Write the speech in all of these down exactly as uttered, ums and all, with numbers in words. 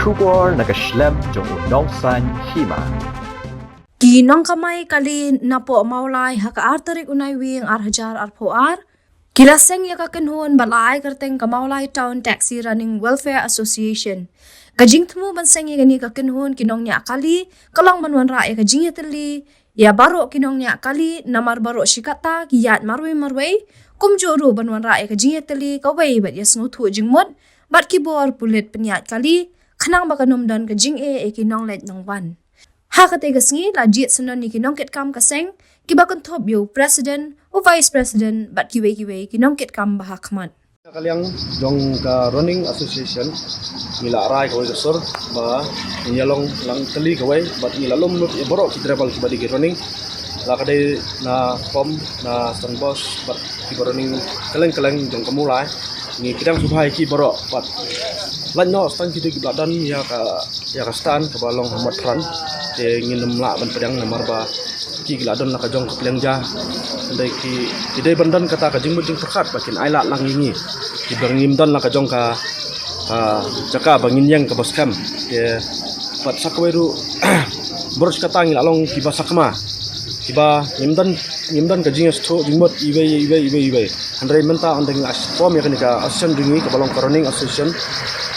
Khubor na ka shlem jong u nongsan hima. Ki nongkamai kali napoh Mawlai ha ka ar tarik u Naiwieng ar hajar arphew ar ki la seng ïa ka kynhun bad la ai kyrteng ka Mawlai Town Taxi Running Welfare Association. Ka jingthmu ban seng ïa kane ka kynhun ki nongñiah kali ka long ban wanrah ïa ka jingïatylli ïa baroh ki nongñiah kali namar baroh shi katta ki ïaid marwei marwei, kumjuh ruh ban wanrah ïa ka jingïatylli kawei bad ïa sngewthuh jingmut bad ki bor pulit pynïaid kali khnang ba kan ym don ka jingeh ïa ki nongleit nongwan. Ha katei ka sngi la jied syndon ïa ki nongkitkam ka seng kiba kynthup ïa u president, u vice president bad kiwei kiwei ki nongkitkam ba ha khmat. Ka liang jong ka running association ngi la rai kawei ka sur ba ngi ïa long lang kali kawei bad ngi la lum lut ïa baroh ki driver kiba dei ki running, la ka dei na pom, na Sunbus bad kiba running kylleng kylleng jong ka Mawlai. Ngi pdiang sngewbha ïa ki baroh bad lait noh tang kito kiba don ïa ka ïa ka stand kaba long ha Mawlai. Te ngin ym lah ban pdiang namar ba ki ki la don la ka jong ka pliang ja. Hynrei ki ki dei ban don kata ka jingmut jingpyrkhat ba kin ai lad lang ïa ngi kiba ngim don la ka jong ka ka jaka ba ngin ïeng kaba skhem. Te bad sa kawei ruh baroh shi katta ngi la long kiba sakma, kiba ngim don ngim don ka jingïasngewthuh jingmut iwei iwei iwei iwei. Hynrei mynta ynda ngi la pom ïa kane ka association jong ngi kaba long ka running association,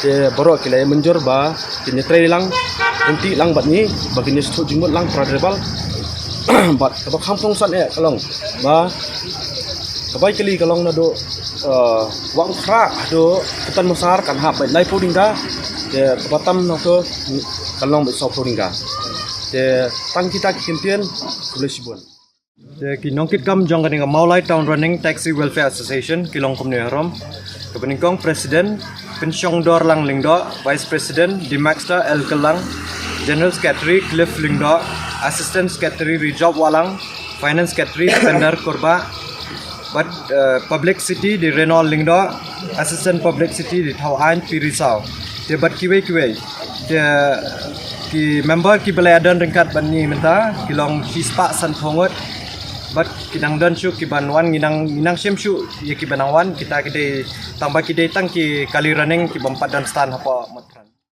te baroh ki la mynjur ba kin ïatrei lang, kin tih lang bad ngi ba kin ïasngewthuh jingmut lang para driver. Bad kaba kham kongsan eh ka long ba ka bai kali ka long naduh Wangkhra haduh Kynton Massar kan hap bad laiphew tyngka. Te kaba tam nangto kan long bad sawphew tyngka. Te tang kita ki kyntien. Khublei shibun. Te ki nongkitkam jong kane ka Mawlai Town Running Taxi Welfare Association ki long kumne harum. Kaba nyngkong President Pynshongdorlang Lyngdoh, Vice President Dimaxter L Kyllang, General Secretary Cliff Lyngdoh, Assistant Secretary Rijop Wahlang, Finance Secretary Pender Kurbah, bad Publicity dei Reynold Lyngdoh, Assistant Publicity dei Thawain P Risaw. Te bad kiwei kiwei, te ki member kiba la ïadon ryngkat bad ngi mynta ki long shispah sanphew ngut. Bad ki nang don shuh kiban wan, ngi nang ngi nang shim shuh ïa kiba nang wan. Kita ki dei tang ba ki dei tang ki kali running ki bym pat don stand hapoh.